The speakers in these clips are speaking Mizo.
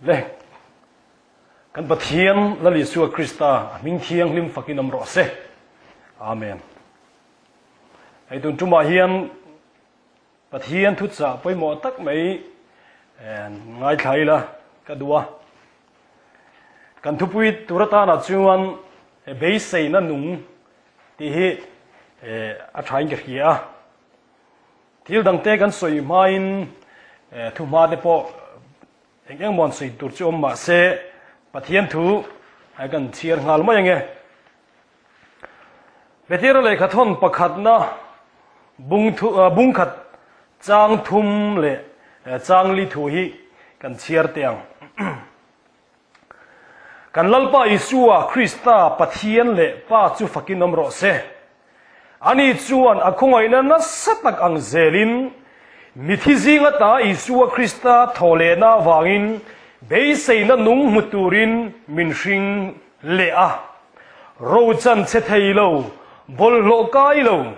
Le kan Pathian Lal Isua Krista a hming thianghlim fakin awm rawh se. Amen. Hei tun tumah hian Pathian thuchah pawimawh tak mai ngaithla ila ka duh a. Kan thupui tur atana chuan beiseina nung tih hi a thain ka hria a. Thil dangte kan sawi hmain thuhma te pawh eng eng mawn sawi tur chu awm mah se Pathian thu kan chhiar nghal mai ange. Petera lehkha thawn pakhatna bung thu bungkhat chang thum leh chang li thu hi kan chhiar teh ang. Kan Lalpa Isua Krista Pathian leh Pa chu fakin awm rawh se. Ani chuan a khawngaihna nasa tak ang zelin mithi zing ata Isua Krista thawhlehna avangin beiseina nung hmu turin min hring leh a. Rochan che thei lo, bawlhhlawh kai lo,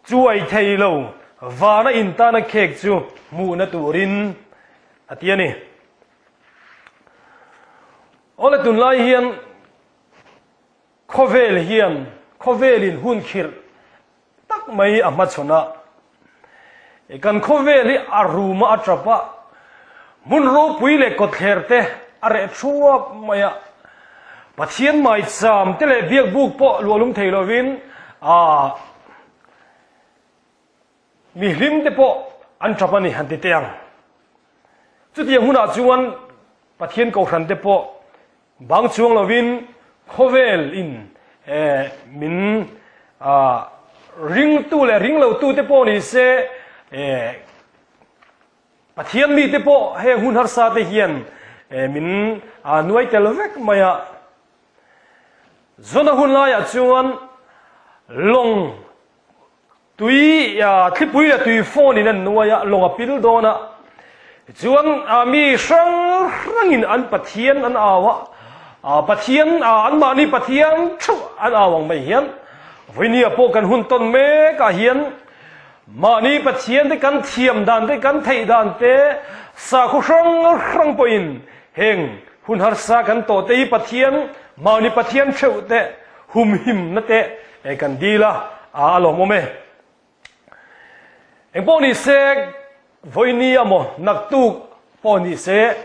chuai thei lo, vana intana khek chu hmuhna turin a ti a ni. Awle tunlai hian khawvel hian khawvelin hun khirh tak mai a hmachhawn a. Kan khawvel hi a rum a, a tap a, hmun ropui leh kawtthler te a reh thuap mai a. Pathian maicham te leh biakbuk pawh luahlum thei lovin a mihlim te pawh an tap a ni han ti teh ang. Chutiang hunah chuan Pathian Kohhran te pawh bang chuang lovin khawvel in min ringtu leh ringlotu te pawh ni se Pathian mi te pawh heng hun harsa te hian min nuai tel vek mai a. Zona hun laiah chuan lawng Tui, thlipui leh tui phone in an nuai a, lawng a pil dawn a. Tichuan mi hrang hrangin an Pathian an au a, Pathian, anmahni Pathian theuh an au ang mai hian vawinia pawh kan hun tawn mek ah hian mahni Pathian te kan thiam dan te, kan theih dan te, sakhaw hrang hrang pawhin heng hun harsa kan tawh te hi Pathian, mahni Pathian theuh te humhimna te kan dil a, a lawmawm e. Engpawh ni se, vawiini amaw naktuk pawh ni se,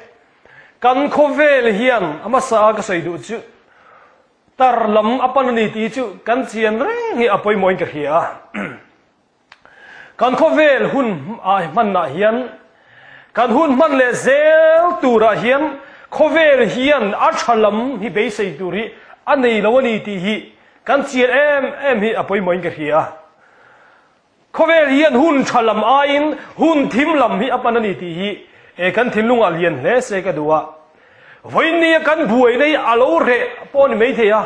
kan khawvel hian a hmasa a ka sawi duh chu tar lam a pan a ni tih chu kan chian reng hi a pawimawhin ka hria a. Kan khawvel hun hmanah hian kan hun hman leh zel turah hian khawvel hian a tha lam hi beisei tur hi a nei lo a ni tih hi kan chian em em hi a pawimawhin ka hria. Khawvel hian hun tha lam aiin hun thim lam hi a pan a ni tih hi kan thinlungah lian hle se ka duh a. Vawiinnia kan buaina hi a lo reh pawh a ni maithei a.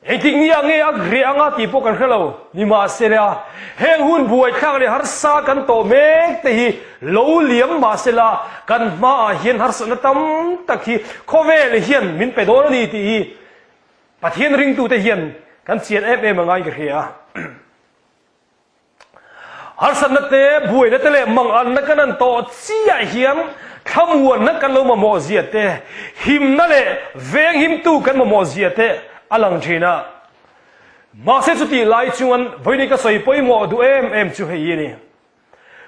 Engtik ni ah nge a reh anga tih pawh kan hre lo. Nimahsela, heng hun buaithlak leh harsa kan tawh mek te hi lo liam mahsela kan hmaah hian harsatna tam tak hi khawvel hian min pe dawn a ni tih hi Pathian ringtute hian kan chian em em angain ka hria. Harsatna te, buaina te leh manganna kan han tawh chiah hian thlamuanna kan lo mamawh zia te, himna leh venghimtu kan mamawh zia te a lang thin a. Mahse chutih lai chuan vawiin ka sawi pawimawh duh em em chu hei hi a ni.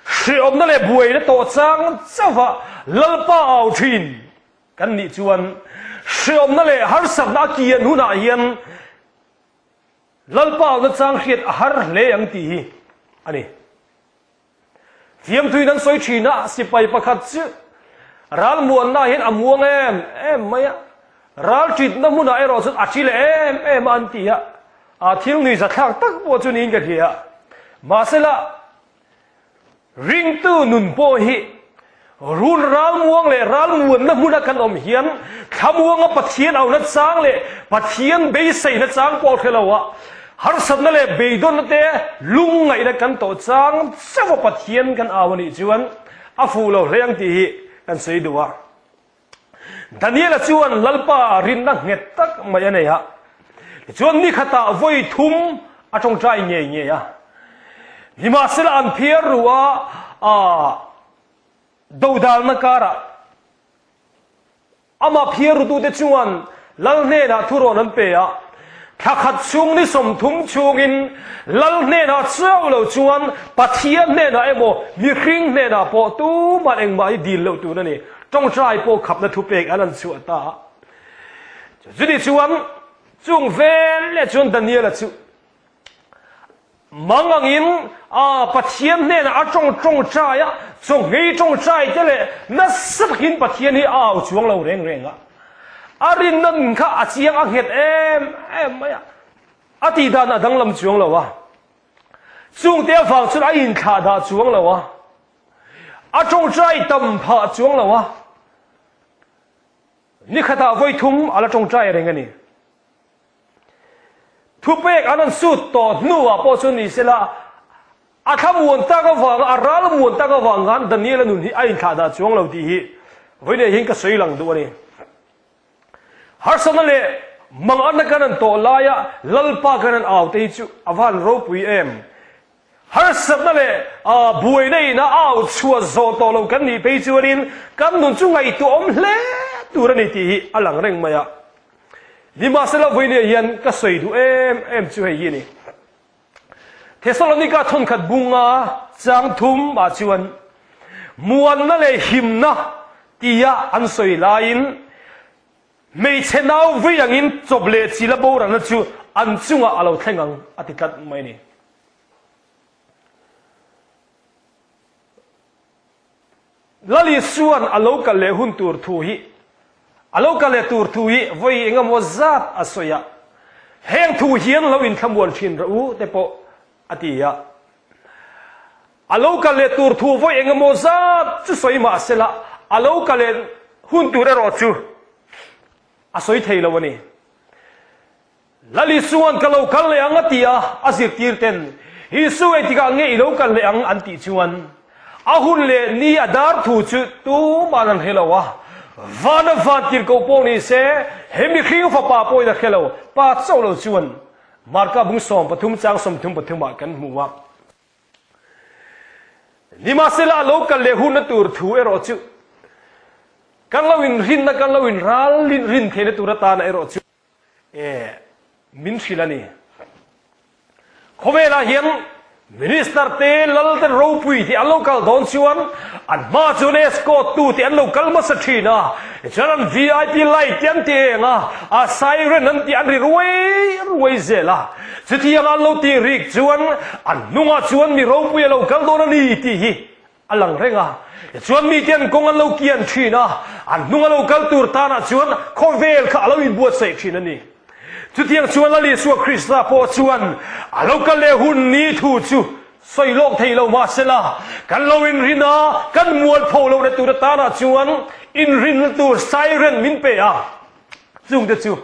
Hrehawmna leh buaina tawh chang chauha Lalpa au thin kan nih chuan hrehawmna leh harsatna a kian hunah hian Lalpa awmna chang hriat a har hle ang tih hi a ni. Fiamthuin an sawi thin a, sipai pakhat chu ral muanna hian a muang em em mai a, ral ṭitna hmunah erawh chuan a ṭi leh em em a an ti a, a thil nuihzathlak tak pawh chu niin ka hria. Mahsela, Ringtu nun pawh hi run ralmuang leh ralmuanna hmuna kan awm hian thlamuanga Pathian auhna chang leh Pathian beiseina chang pawh hre lo a, harsatna leh beidawnna te lungngaihna kan tawh chang chauha Pathian kan au a nih chuan a fuh lo hle ang tih hi kan sawi duh a. Daniela chuan Lalpa rinna nghet tak mai a nei a, tichuan ni khatah vawi thum a tawngtai ngei ngei a. Nimahsela an phiar ru a, a dodalna karah. Amah phiarrutute chuan Lal hnenah thurawn an pe a, thla khat chhung ni 30 chhungin Lal hnenah chauh lo chuan Pathian hnenah emaw mihring hnenah pawh tumah engmah hi dil loh tur a ni. Tawngtai pawh khapna thupek an han chhuah ta a. Chutih chuan chung vel leh chuan Daniela chu Mang angin a Pathian hnenah a tawng tawngtai a, chawnghei tawngtai te leh nasa takin Pathian hi a au chuang lo reng reng a. A rinna nun kha a chiang a nghet em em mai a, a tih dan a danglam chuang lo a. Chungte avang chuan a inthlah dah chuang lo a, a tawngtai tam phah chuang lo a, nikhatah vawi thum a la tawngtai reng a ni. Thupek an han sut tawh hnuah pawh chu ni sela, a thla muan tak avanga, a ral muan tak avang khan Daniela nun hi a inthlah dah chuang lo tih hi vawiin hian ka sawi lang duh a ni. Harsatna leh manganna kan han tawh laia Lalpa kan han au te hi chu a va han ropui em! Harsatna leh buaina ina au chhuah zawh tawh lo kan nih phei chuanin kan nun chu ngaihtuahawm hle tur a ni tih hi a lang reng mai a. Nimahsela vawinia hian ka sawi duh em em chu hei hi a ni. Thesalonika thawnkhat bunga chang thum ah chuan muanna leh himna tia an sawi laiin hmeichhe nau vui angin chawp leh chila boralna chu an chungah a lo thleng ang a ti tlat mai a ni. Lal Isua'n a lo kal leh hun tur thu hi a lo kal leh tur thu hi vawi eng emaw zat a sawi a, heng thu hian lo inthlamuan thin rawh u te pawh a ti a. A lo kal leh tur thu vawi eng emaw zat chu sawi mah sela, a lo kal leh hun tur erawh chu a sawi thei lo a ni. Lal Isua'n ka lo kal leh ang a ti a, a zirtir ten, Isu engtikah nge i lo kal leh ang an tih chuan, a hun leh ni a dar thu chu tumah an hre lo a, vana vantirhkoh pawh ni se, he mihring fapa pawhin a hre lo, Pa chauh lo chuan Marka bung 13 chang 33 ah kan hmu a. Nimahsela a lo kal leh hunna tur thu erawh chu kan lo inrinna, kan lo inral rin theihna tur atana erawh chu E, min hrilh a ni. Khawvelah hian Minister te, lal te ropui te an lo kal dawn chuan an hma chuan escort tu te an lo kal hmasa thin a, tichuan an vip light te an ti eng a, a siren an tih an ri ruai ruai zel a. Chutiang an lo tih rik chuan an hnungah chuan mi ropui a lo kal dawn a ni tih hi A lang reng a, tichuan mite an kawng an lo kian thin a, an hnung a lo kal tur tanah chuan khawvel kha a lo inbuatsaih thin a ni. Chutiang chuan Lal Isua Krista pawh chuan a lo kal leh hun ni thu chu sawi lawk thei lo mahsela, kan lo inrin a, kan mualpho lohna tur atanah chuan inrinna tur siren min pe a, chungte chu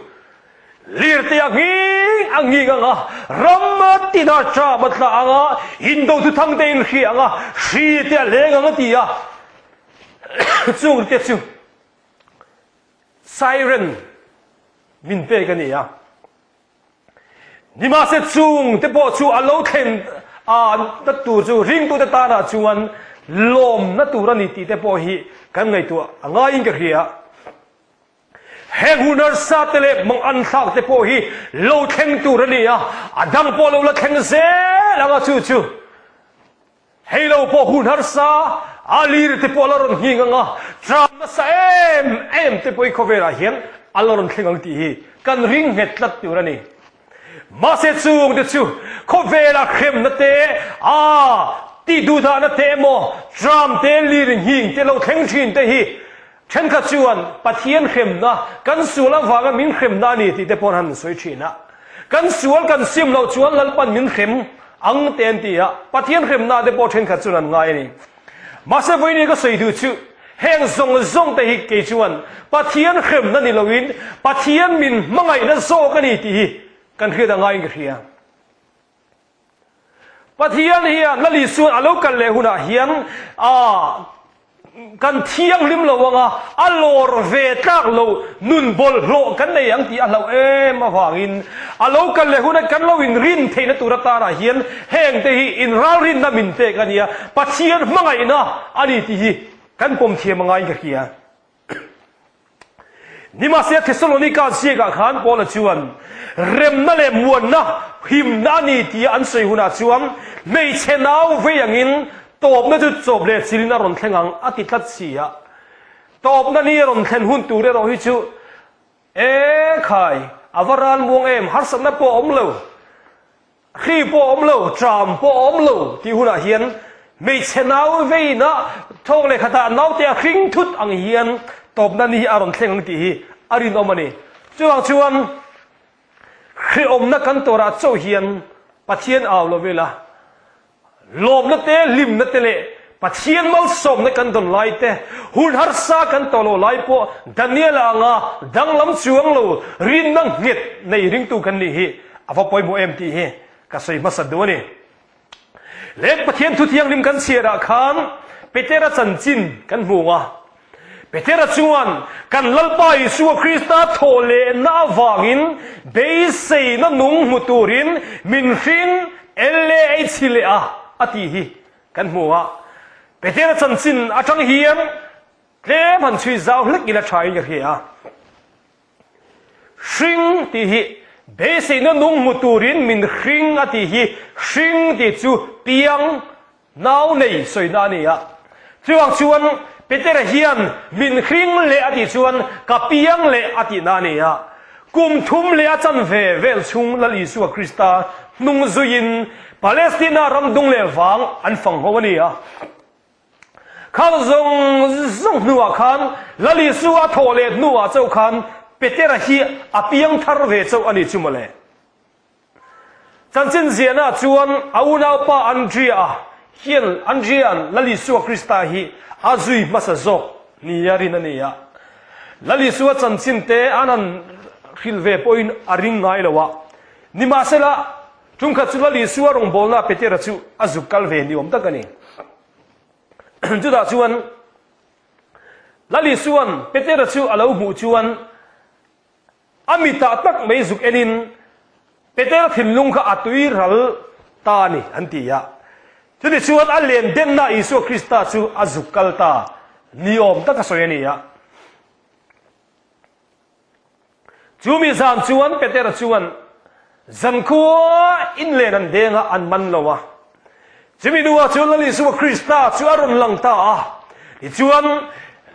Lirte a nghing a nghing ang a, ram a tina ṭam a tla ang a, indo thu thang te in hria ang a, hri te a leng ang a ti a. Chung te chu siren min pek a ni a. Nimahse chung te pawh chu a lo thlen a na tur chu ringtute tanah chuan lawmna tur a ni tih te pawh hi kan ngaihtuah a ngaiin ka hria. Heng hun harsa te leh mang an thlak te pawh hi lo thleng tur a ni a, a dang pawh lo la thleng zel ang a chu chu. Hei lo pawh hun harsa a lir te pawh a la rawn nghing ang a, tram nasa em em te pawh hi khawvelah hian a la rawn thleng ang tih hi kan ring nghet tlat tur a ni. Mahse chung te chu khawvela hremna te, a tih duhdahna te emaw tram te lir nghing te lo thleng thin te hi Thenkhat chuan Pathian hremna, kan sual avanga min hremna a ni tih te pawh an han sawi thin a. Kan sual kan sim loh chuan Lalpan min hrem ang te an ti a, Pathian hremna te pawh thenkhat chuan an ngai a ni. Mahse vawiin ka sawi duh chu heng zawng zawng te hi kei chuan Pathian hremna ni loin Pathian min hmangaihna zawk a ni tih hi kan hriat a ngaiin ka hria. Pathian hian Lal Isuan a lo kal leh hunah hian a kan thianghlim lo anga a lawr ve tlak lo nun bawlhhlawh kan nei ang tih a hlauh em avangin a lo kal leh huna kan lo inrin theihna tur atanah hian heng te hi inralrinna min pek a nia, Pathian hmangaihna a ni tih hi kan pawm thiam a ngaiin ka hria. Nimahsela Thesalonika ziakah khan Paula chuan, Remna leh muanna himna a ni tia an sawi hunah chuan hmeichhe nau vei angin tawpna chu chawp leh chilin a rawn thleng ang a ti tlat si a. Tawpna ni a rawn thlen hun tur erawh hi chu E khai, a va ral muang em, harsatna pawh a awm lo. Hri pawh a awm lo, tram pawh a awm lo tih hunah hian hmeichhe nau veina thawk leh khatah naute a hring thut ang hian tawpna ni hi a rawn thleng ang tih hi a rinawm a ni. Chuvang chuan hrehawmna kan tawrah chauh hian Pathian au lo ila. Lawmna te, hlimna te leh Pathian malsawmna kan dawn lai te, hun harsa kan tawh loh lai pawh Daniela anga danglam chuang lo rinna nghet nei ringtu kan nih hi a va pawimawh em tih hi ka sawi hmasa duh a ni. Leh Pathian thu thianghlim kan chhiarah khan Petera chanchin kan hmu a. Petera chuan kan Lalpa Isua Krista thawh lehna avangin beiseina nung hmu turin min hring LAH leh a a tih hi kan hmu a. Petera chanchin atang hian tlem han chhui zau hlek ila thain ka hria. Hring tih hi beiseina nung hmu turin min hring a tih hi hring tih chu piang Nau nei sawina a ni a. Chuvang chuan Petera hian min hring leh a tih chuan ka piang leh a tihna a ni a. Kum thum leh a chanve vel chhung Lal Isua Krista hnung zuiin Palestina ram dung leh vang an fang ho a ni a. Khang zawng zawng hnuah khan Lal Isua a thawh leh hnuah chauh khan Petera hi a piang thar ve chauh a ni chu mawle. Chanchin ziahna chuan a unaupa Andrea hian Andrea'n Lal Isua Krista hi a zui hmasa zawk nia rin a ni a. Lal Isua chanchin te an han hrilh ve pawhin a ring ngai lo a. Nimahsela, ṭumkhat chu Lal Isua rawngbawlna Petera chu a zuk kal ve ni awm tak a ni. Chutah chuan Lal Isua'n Petera chu a lo hmuh chuan, A mitah tak mai zuk enin Petera thinlung kha a tui ral ta a ni, an ti a. Chutichuan a len denna Isua Krista chu a zuk kal ta ni awm taka sawi a ni a. Chu mi zan chuan Petera chuan zankhua in len an deng a, an man lo a. Chumi hnuah chuan Lal Isua Krista chu a rawn lang ta a, tichuan,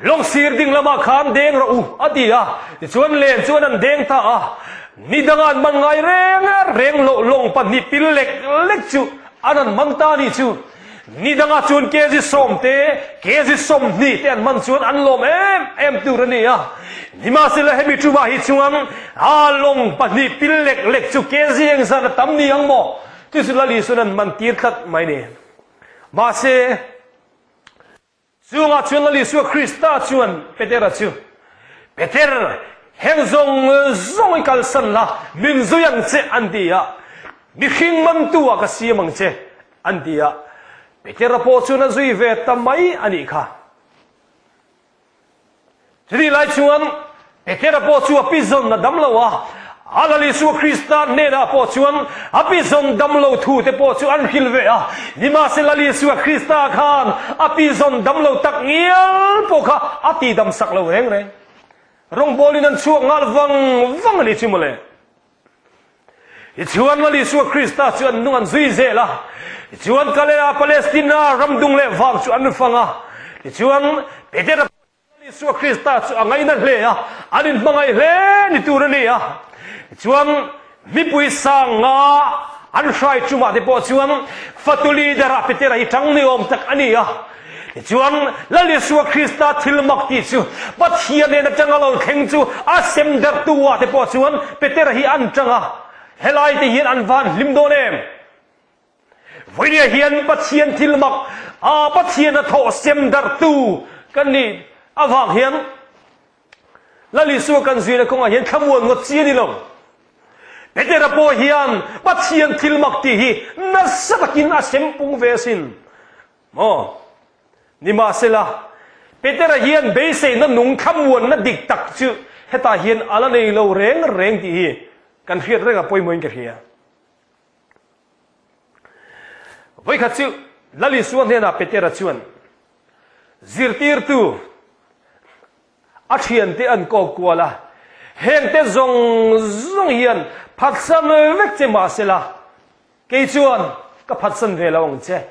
Lawng sir ding lamah khan deng rawh u, a ti a. Tichuan len chuan an deng ta a, ni danga an man ngai reng reng loh lawng pahnih pil lek lek chu an han man ta a nih chu. Ni dangah chuan kg sawm te, kg 20 te an man chuan an lawm em em tur a ni a. Nimahsela hemi tumah hi chuan a lawng pahnih pil lek lek chu kg engzat a tam ni ang maw? Chu chu Lal Isuan an man tir tlat mai ni. Mahse, chungah chuan Lal Isua Krista chuan Petera chu, Peter, heng zawng zawng i kalsan la, min zui ang che, an ti a. Mihring mantu ah ka siam ang che, an ti a. Petera pawh chuan a zui ve ta mai a nih kha. Chutih lai chuan Petera pawh chu a pizawn a dam lo a, a Lal Isua Krista hnenah pawh chuan a pizawn dam lo thu te pawh chu an hrilh ve a. Nimahse Lal Isua Krista khan a pizawn dam lo tak ngial pawh kha a tihdam sak lo reng reng. Rawngbawlin an chhuak nghal vang vang a ni chu mawle. Tichuan Lal Isua Krista chu an hnung an zui zel a. Tichuan Kalea, Palestina, ram dung leh vang chu an fang a. Tichuan Petera pawh Lal Isua Krista chu a ngaina hle a, an inhmangaih hle ni tur a ni a. Tichuan mipui sanga an hrai tumah te pawh chuan fatu leader ah Petera hi tang ni awm tak a ni a. Tichuan, Lal Isua Krista thil mak tih chu Pathian nen atanga lo thleng chu a sem darhtu ah te pawh chuan Petera hi an tang a, helai te hian an van hlim dawn em? Vawinia hian Pathian thil mak a Pathian a thawh sem darhtu kan nih avang hian Lal Isua kan zuina kawngah hian thlamuan ngawt chi a ni lo. Petera pawh hian Pathian thil mak tih hi nasa takin a sem pung ve asin. Maw? Nimahsela, Petera hian beiseina nung thlamuanna dik tak chu hetah hian a la nei lo reng reng tih hi kan hriat reng a pawimawhin ka hria. Vawikhat chu Lal Isua hnenah Petera chuan zirtirtu a thiante an kawp kual a. Hengte zawng zawng hian phatsan vek che mahsela, kei chuan ka phatsan ve lo ang che.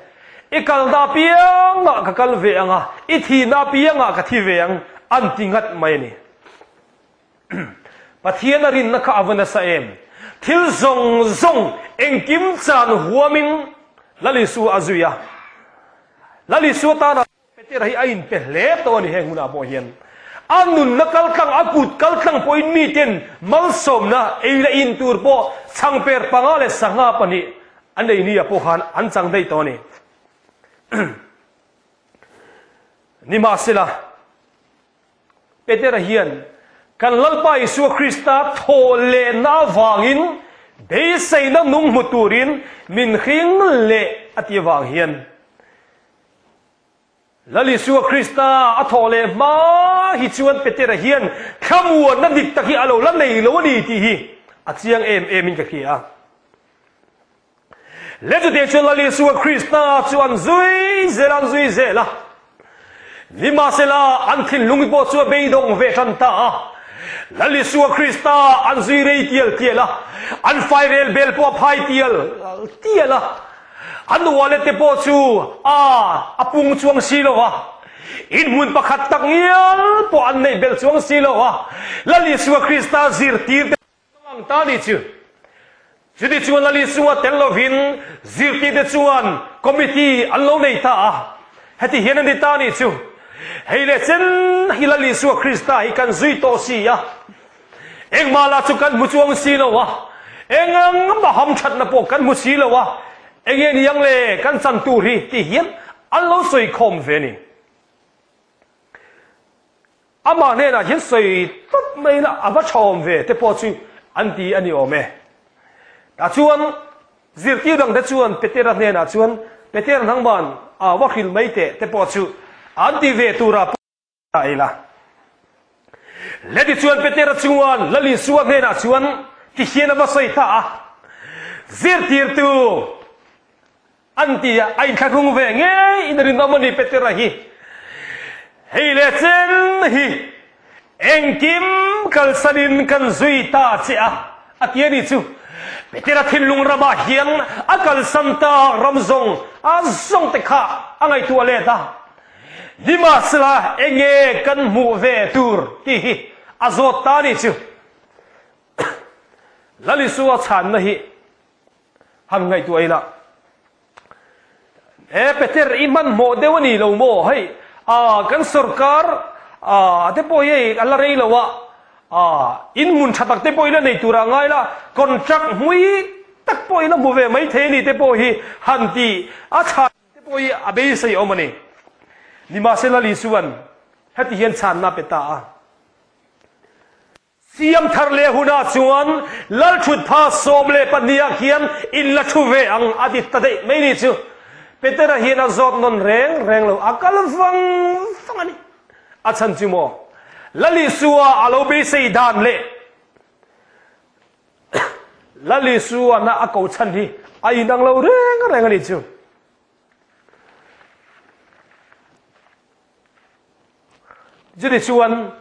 I kalna apiangah ka kal ve ang a, i thihna apiangah ka thi ve ang, an ti ngat mai a ni. Pathian a rinna kha a va nasa em? Thil zawng zawng engkim chan huamin Lal Isua a zui a. Lal Isua tana Petera hi a inpe hle tawh a ni heng hunah pawh hian. A nunna kaltlang, a kut kaltlang pawhin miten malsawmna ei leh in tur pawh chhangper panga leh sangha pahnih an ei nia pawh khan an chang daih tawh a ni. Nimahsela, Petera hian kan Lalpa Isua Krista thawh lehna avangin beiseina nung hmu turin min hring leh a tih avang hian Lal Isua Krista a thawh leh hma hi chuan Petera hian thlamuanna dik tak hi a lo la nei lo a ni tih hi a chiang em em in ka hria a. Le chutiang chuan Lal Isua Krista chu an zui zel a, an zui zel a. Nimahsela, an thinlung pawh chu a beidawng ve tan ta a. Lal Isua Krista an zui rei tial tial a, an fairel bel pawh a phai tial tial a. An wallet te pawh chu a a pung chuang si lo a, inhmun pakhat tak ngial pawh an neih belh chuang si lo a. Lal Isua Krista zirtir te. Ang ta ni chu. Chuti chuan Lali chunga tel lovin zirtirte chuan committee an lo nei ta a. Heti hian a ni ta ni chu. Hei leh chen hi Lal Isua Krista hi kan zui tawh si a. Engmah lah chu kan hmu chuang si lo a. Engmah hamthatna pawh kan hmu si lo a. Enge ni ang le kan chan tur hi ti hian an lo sawi khawm ve ni. Amah hnenah hian sawi tawp mai ila a va tha awm ve te pawh chu an ti a ni awm e. Tah chuan zirtir dangte chuan Petera hnenah chuan, Peter nangman a va hrilh mai teh te pawh chu an ti ve tura pawh a ila. Le tichuan Petera chuan Lal Isua hnenah chuan ti hian a va sawi ta a, Zirtirtu, An ti a, a inthlahrung ve ngei in rinawm a ni Petera hi. Hei leh chen hi engkim kalsanin kan zui ta che a, a ti a ni chu. Petera thinlung ramah hian a kalsan ta ram zawng a zawng te kha a ngaihtuah let a. Nimahsela enge kan hmuh ve tur tih hi a zawt ta a ni chu. Lalisua chhanna hi Han ngaihtuah ila, He Peter i hmanhmawh deuh a ni lo maw? Hei, ah, kan sorkar, ah, te pawh hi hei a la rei lo a, ah, in hmun tha tak te pawh i la nei turah ngai la, contract hmui tak pawh i la hmu ve mai thei a ni te pawh hi han ti a chhan te pawh hi a beisei awm a ni. Nimahsela Lisuan heti hian chhanna a pe ta a. Siam thar leh hunah chuan Lalthutpha 12 ah khian in la thu ve ang a ti ta daih mai ni chu. Petera hian a zawt nawn reng reng lo, a kal vang vang a ni. A chhan chu maw? Lal Isua a lo beisei dan leh Lal Isuana a ko chhan hi a inang lo reng reng a ni chu. Chutih chuan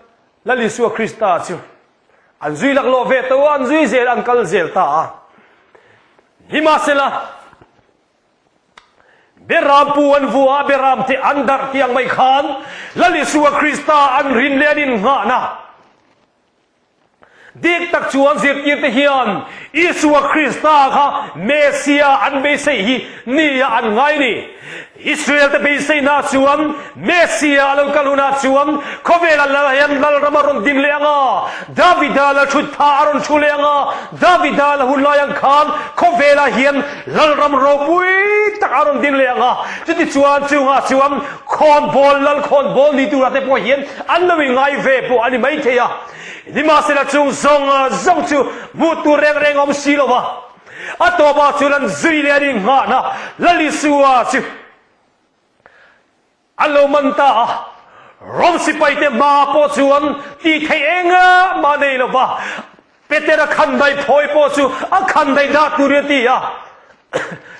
Lal Isua Krista chu an zui laklawh ve tawh a, an zui zel, an kal zel ta a. Nimahsela, Beram pu an vua a, Beram te an darh tih ang mai khan Lal Isua Krista an rin leh an innghahna, Dik tak chuan zirtirte hian Isua Krista kha Messia an beisei hi nia an ngai ni. Israel-te beiseina chuan Messia a lo kal hunah chuan khawvela lal hian lalram a rawn din leh ang a, Davida lal thut pha a rawn thu leh ang a, Davida la hun lai ang khan khawvelah hian lalram ropui tak a rawn din leh ang a, chutichuan chungah chuan Khawnbawl lal khawnbawl ni turah te pawh hian an lo ingai ve pawh a ni maithei a. Nimahsela chung zawng zawng chu hmuh tur reng reng a awm si lo va. A tawpah chuan an zui leh an inghahna Lal Isua chu an lo man ta a. Rom sipaite hmaah pawh chuan tih theih engmah nei lo va. Petera khandaih phawi pawh chu a khandaih dah turin a ti a.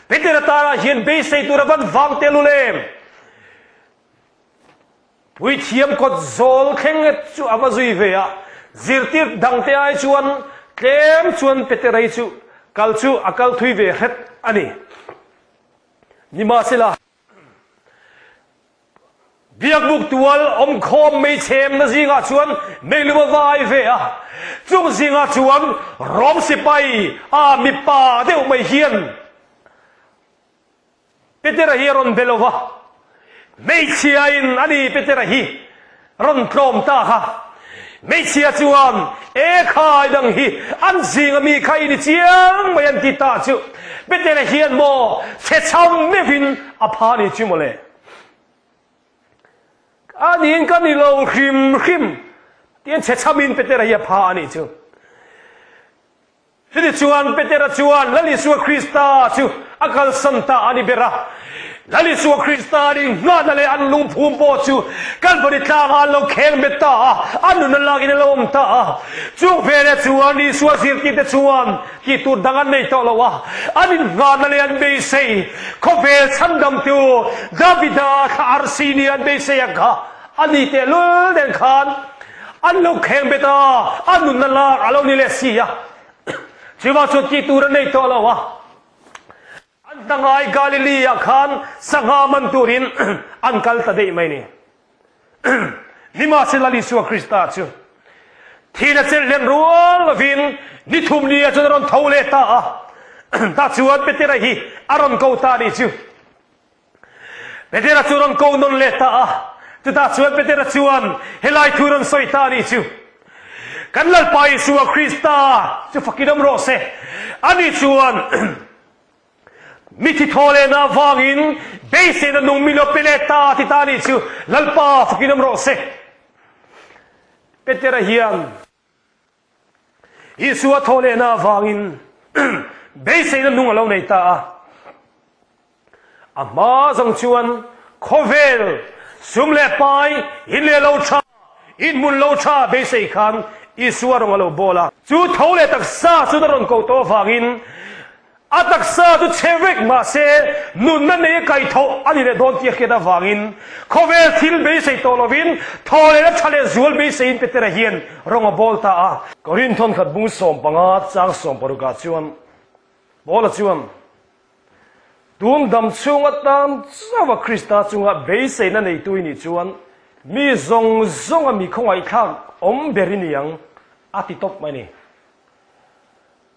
Petera tara hian beisei tur a van vang tel ulem. Puithiam kawt zawl thleng chu a va zui ve a. Zirtir dangte ai chuan tlem chuan Petera hi chu kal chu a kal thui ve hret a ni. Nimahsela, Biakbuk tual awmkhawm meichhemna zingah chuan meilum a vai ve a, chung zingah chuan Rom sipai a mipa deuh mai hian Petera hi a rawn be lo va, hmeichhiain a ni Petera hi rawn tlawm ta kha. Hmeichhia chuan, E khai dang hi an zinga mi kha i ni chiang mai an ti ta chu Petera hian maw chhe chhang meuhin a pha ni chu mawle. A niin ka ni lo hrim hrim tiin chhe chhamin Petera hi a pha a nih chu. Chutichuan Petera chuan Lal Isua Krista chu a kalsan ta a ni ber a. Lal Isua Krista nih nghahna leh an lungphum pawh chu Kalvari tlangah an lo kheng bet ta a, a nun a lakin a lo awm ta a. Chung veleh chuan Isua zirtirte chuan tih tur dang an nei tawh lo a, an innghahna leh an beisei khawvel chhandamtu Davida thla arsi nia an beisei ang kha a ni tehlul nen khan An lo kheng bet a, a nunna lak a lo ni leh si a. Chuvang chuan tih tur a nei tawh lo a. An hna ngai Galilee ah khan sangha man turin an kal ta daih mai ni. Nimahsela Isua Krista chu thihna chelh hlen rual lovin ni thum ni ah chuan a rawn tho leh ta a. Tah chuan Petera hi a rawn ko ta a nih chu. Petera chu rawn ko nawn leh ta a, chutah chuan Petera chuan helai thu rawn sawi ta a nih chu, Kan Lalpa Isua Krista chu fakin awm rawh se, ani chuan mithi thaw lehna avangin beiseina nung min lo pe leh ta a ti ta a nih chu, Lalpa fakin awm rawh se. Petera hian Isua thaw lehna avangin beiseina nung a lo nei ta a. A hma zawng chuan khawvel sum leh pai, in leh lo tha, in hmun lo tha beisei khan Isua rawng a lo bawl a. Chu tho leh taksa chu a rawn ko tawh avangin A taksa chu chhe vek mahse nunna nei a kaihthawh a ni leh dawn tih a hriat avangin khawvel thil beisei tawh lovin thaw leh a tha leh zual beiseiin Petera hian rawng a bawl ta a. Korinth thawnkhat bung 15 chang 16 ah chuan Paula chuan, Tun dam chhung atan chauha Krista chunga beiseina neitu i nih chuan mi zawng zawnga mi khawngaihthlak awm ber i ni ang a ti tawp mai a ni.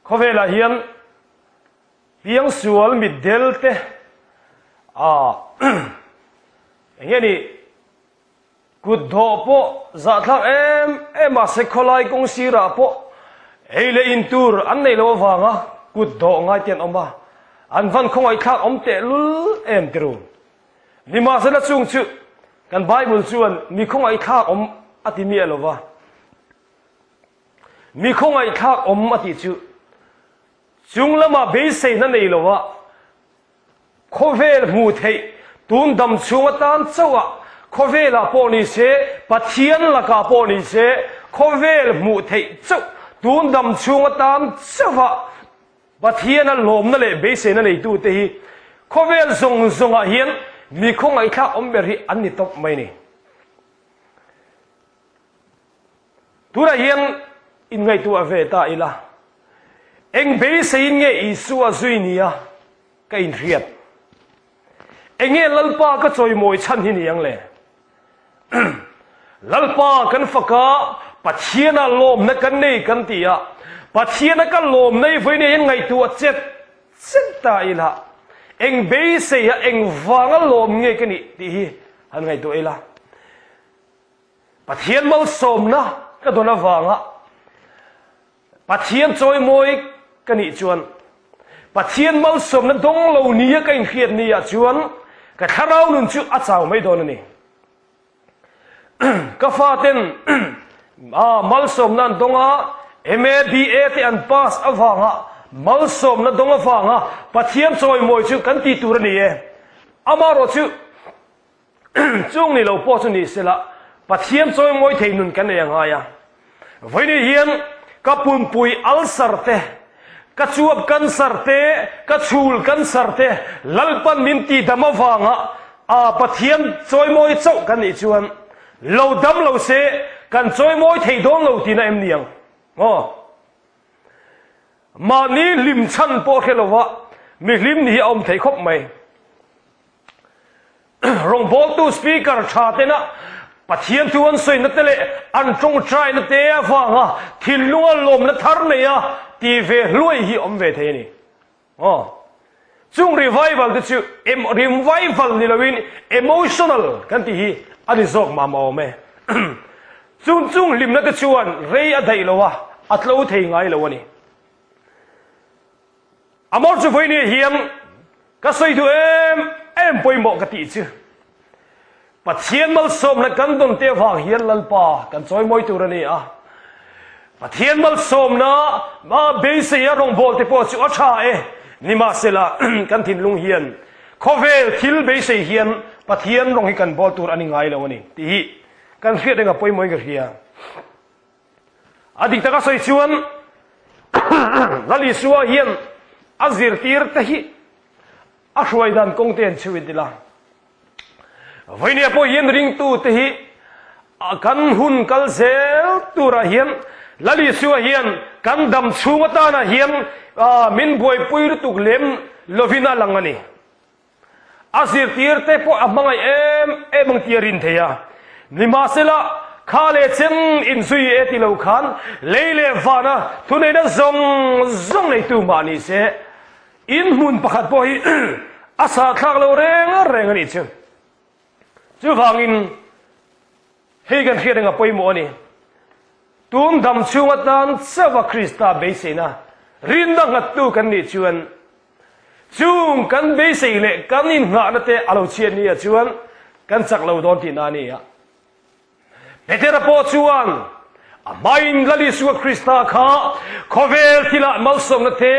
Khawvelah hian piangsual mitdel te ah eng nge ni kut dawh pawh zahthlak em em a se khawlai kawng sirah pawh ei leh in tur an neih loh avanga kut dawh ngai te an awm a, an van khawngaihthlak awm tehlul em ti ru. Nimahsela chung chu kan Bible chuan mi khawngaihthlak awm a ti miah lova. Mi khawngaihthlak awm a tih chu chung lama beiseina nei loa khawvel hmuh theih tun dam chhung atan chauh ah khawvelah pawh ni se Pathian lakah pawh ni se khawvel hmuh theih chauh tun dam chhung atan chauh ah Pathiana lawmna leh beiseina neitute hi khawvel zawng zawngah hian mi khawngaihthlak awm ber hi an ni tawp mai ni. Tunah hian inngaihtuah ve ta ila, eng beiseiin nge Isua zui nia ka inhriat? Enge Lalpa ka chawimawi chhan hi ni ang le? Lalpa kan faka Pathiana lawmna kan nei kan ti a, Pathiana ka lawmna i vawiin hian ngaihtuah chet chet ta ila, eng beiseia eng vanga lawm nge ka nih tih hi han ngaihtuah ila. Pathian malsawmna ka dawn avanga Pathian chawimawi ka nih chuan, Pathian malsawmna dawng lo nia ka inhriat niah chuan ka thlarau nun chu a chau mai dawn a ni. Ka faten malsawmna an dawng a, MA, BA te an pass avanga malsawmna dawng avanga Pathian chawimawi chu kan ti tur a ni e. Amaherawhchu, Chung ni lo pawh chu ni sela, Pathian chawimawi thei nun kan nei a ngai a. Vawiin hian ka pumpui ulcer te, ka chuap cancer te, ka chhul cancer te Lalpan min tihdam avanga a Pathian chawimawi chauh kan nih chuan lo dam lo se. kan chawimawi thei dawn lo tihna em ni ang maw? Mahni hlim chhan pawh hre lova mi hlim ni hi a awm thei khawp mai. Rawngbawltu speaker tha tena Pathian thu an sawina te leh an tawngtaina te avanga thinlunga lawmna thar neia ti ve hluai hi awm ve thei a ni. Aw. Chung revival te chu revival ni loin emotional kan tih hi a ni zawk mah mah awm e. Chung chung hlimna te chuan rei a daih lo a, a tlo thei ngai lo a ni. Amor chu vawiin hian ka sawi duh em em pawimawh ka tih chu Pathian malsawmna kan dawn te avang hian Lalpa kan chawimawi tur a ni a. Pathian malsawmna a beisei a rawngbâwl te pawh chu a ṭha e. Nimahsela, kan thinlung hian khawvel thil beisei hian Pathian rawng hi kan bawl tur a ni ngai lo a ni tih hi kan hriat reng a pawimawhin ka hria. A dik taka sawi chuan Lal Isua hian a zirtir te hi a hruai dan kawng te an chhiu in tila. Vawinia pawh hian ringtu te hi kan hun kal zel turah hian Lal Isua hian kan dam chhung atana hian min buaipui lutuk lem lovin a lang a ni. A zirtir te pawh a hmangaih em em ang tih a rin thei a. Nimahsela, kha leh chen inzui e ti lo khan lei leh vana thuneihna zawng zawng neitu mah ni se, in hmun pakhat pawh hi a sahthlak lo reng reng a nih chu. Chuvangin hei kan hriat eng a pawimawh a ni. Tun dam chhung atan chauha Krista beiseina rinna nghattu kan nih chuan chung kan beisei leh kan innghahna te a lo chhiat ni ah chuan kan chak lo dawn tihna a ni a. Petera pawh chuan a hmain Lal Isua Krista kha khawvel thilah malsawmna te,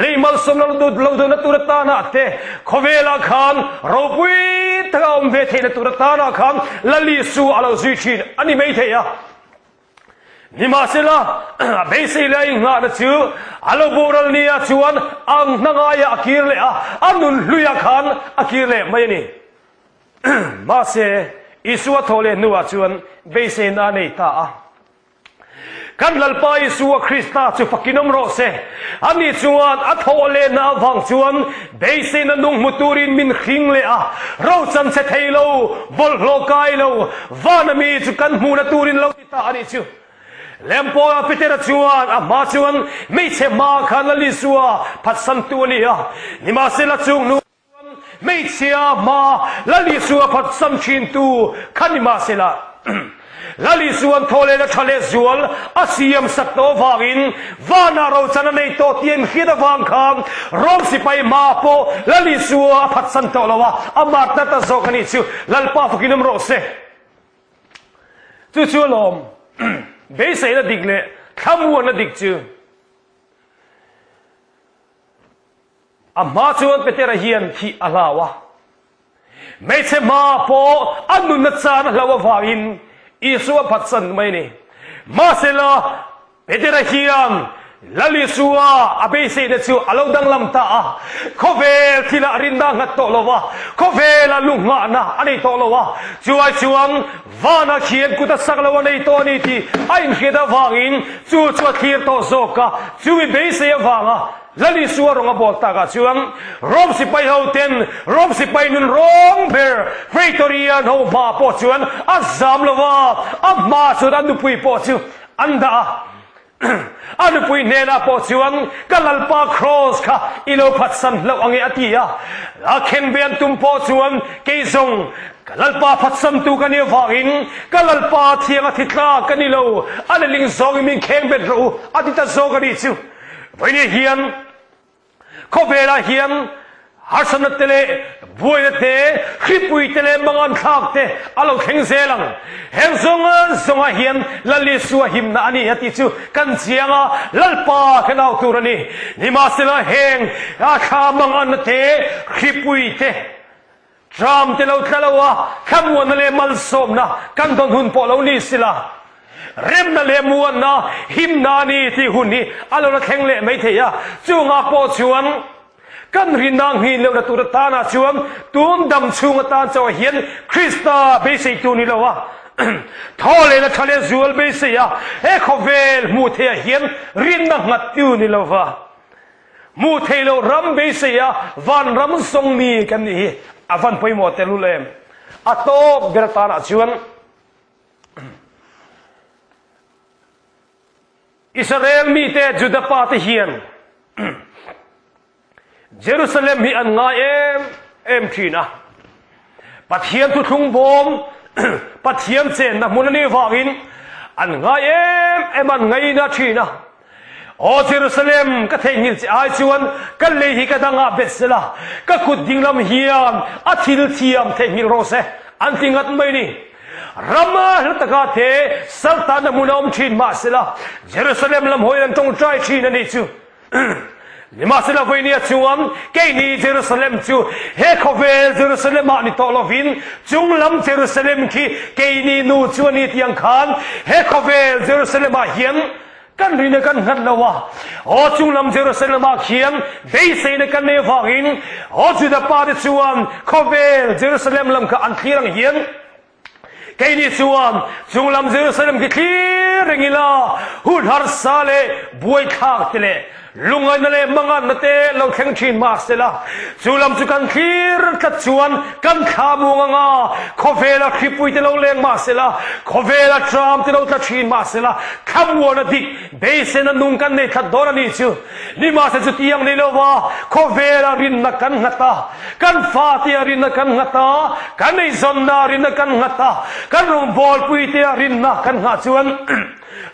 lei malsawmna lo dawhna tur atana te, khawvelah khan ropui taka awm ve theihna tur atana khan Lal Isua a lo zui thin a ni maithei a. Nimahsela, a beisei leh a inghahna chu a lo boral nia chuan ang hna ngaiah a kir leh a, a nun hluiah khan a kir leh mai a ni. Mahse, Isua thaw leh hnuah chuan beiseina a nei ta a. Kan Lalpa Isua Krista chu fakin awm rawh se. Ani chuan a thawh lehna avang chuan beiseina nung hmu turin min hring leh a. Rochan che thei lo, bawlhhlawh kai lo, vana mi chu kan hmuhna turin lo ti ta a nih chu. Lempawla Petera chuan a hma chuan hmeichhe hma khan Lal Isua phatsantu a ni a. Nimahsela chung hnu Chuan hmeichhia hma Lal Isua phatsan thintu kha ni mahsela, Lal Isua'n thaw lehna tha leh zual a siam sak tawh avangin vanah rochan a nei tawh tih a inhriat avang khan Rom sipai hma pawh Lal Isua a phatsan tawh lo a, a martna ta zawk a nih chu Lalpa fakin awm rawh se. Chu chu alawm beiseina dik leh thlamuanna dik chu. A hma chuan Petera hian thih a hlau a. Hmeichhe hma pawh a nunna chan a hlauh avangin Isua a phatsan mai a ni. Mahsela, Petera hian Lal Isua a beiseina chu a lo danglam ta a. Khawvel thilah rinna a nghat tawh lo va, khawvela lu nghahna a nei tawh lo a. Chuai chuan vana khian kut a sak lo a nei tawh a ni tih a inhriat avangin chu chu a thlir tawh zawk a. Chumi beisei avanga Lal Isua rawng a bawl takah chuan Rom sipai ho ten Rom sipai nun rawng ber Praetorian ho hma pawh chuan a zam lo va, a hma chuan a nupui pawh chu an dah a. A nupui hnenah pawh chuan ka Lalpa Kraws kha i lo phatsan hlauh ange a ti a. A khenbe an tum pawh chuan kei zawng ka Lalpa phatsantu ka nih avangin ka Lalpa thiang a thi tlak ka ni lo, a leling zawngin min khengbet rawh u a ti ta zawk a nih chu. Vawiin hian khawvelah hian harsatna te leh buaina te, hripui te leh mangan thlak te a lo thleng zel ang. Heng zawng zawngah hian Lal Isua himna a ni a tih chu kan chiang a, Lalpa kan au tur a ni. Nimahsela heng a thla manganna te, hripui te, Tram te lo tla lo a, thlamuanna leh malsawmna kan dawn hun pawh lo ni sila, remna leh muanna himna a ni tih hun hi a lo la thleng leh mai thei a. Chungah pawh chuan kan rinna nghin lohna tur atanah chuan tun dam chhung atan chauh hian Krista beiseitu ni lo a. Thaw lehna tha leh zual beisei a, he khawvel hmuh theihah hian rinna nghattu ni lova, hmuh theih loh ram beisei a vanram zawng mi kan nih hi a van pawimawh tehlul em? A tawp ber tanah chuan Israel mite Juda pate hian Jerusalem hi an ngai em em thin a. Pathian thuthlung bawm, Pathian chenna hmun a nih vangin an ngai em em an ngaina thin a. Aw Jerusalem, ka theihnghilh che ai chuan ka lei hi ka dangah bet sela, ka kut dinglam hian a thil thiam theihnghilh rawh se, an ti ngat mai ni. Rama hla taka te saltanna hmun a awm thin mahsela, Jerusalem lam hawiin an tawngtai thin a nih chu. Nimahsela vawinia chuan keini Jerusalem chu he khawvel Jerusalem ah ni tawh lovin chunglam Jerusalem khi keini nu chu a ni tih ang khan he khawvel Jerusalem ah hian kan rina kan nghat lo a. Aw chunglam Jerusalem ah khian beiseina kan nei avangin aw Juda pa te chuan khawvel Jerusalem lam kha an thlir ang hian Keini chuan chunglam Jerusalem khi thlir reng ila, hun harsa leh buaithlak te leh lungaina leh manganna te lo thleng thin mah sela, chu lam chu kan thlir tlat chuan kan thla muang anga khawvela hripui te lo leng mah sela, khawvela tram te lo tla thin mah sela, thlamuana dik beisena nung kan nei tlat dawn a nih chu. Nimahse chutiang ni lova khawvela rinna kan nghat a, Kan fate a rinna kan nghat a, kan eizawnna a rinna kan nghat a, kan rawngbawlpuite a rinna kan nghah chuan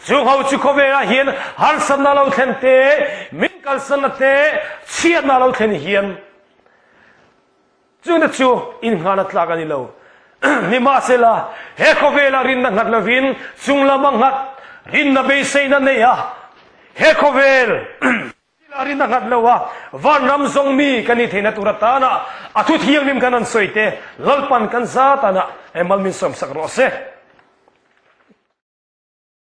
chung ho chu khawvelah hian harsatna lo thlen te, min kalsanna te, chhiatna lo thlen hian chuna chu innghahna tlak a ni lo. Nimahsela, he khawvelah rinna nghat lovin chung lama nghat rinna beiseina nei a, he khawvel Thil a rin a nghat lo a, vanram zawng mi kan ni theihna tur atana a thu thianghlim kan han sawi te Lalpan kan za tana mal min sawmsak rawh se.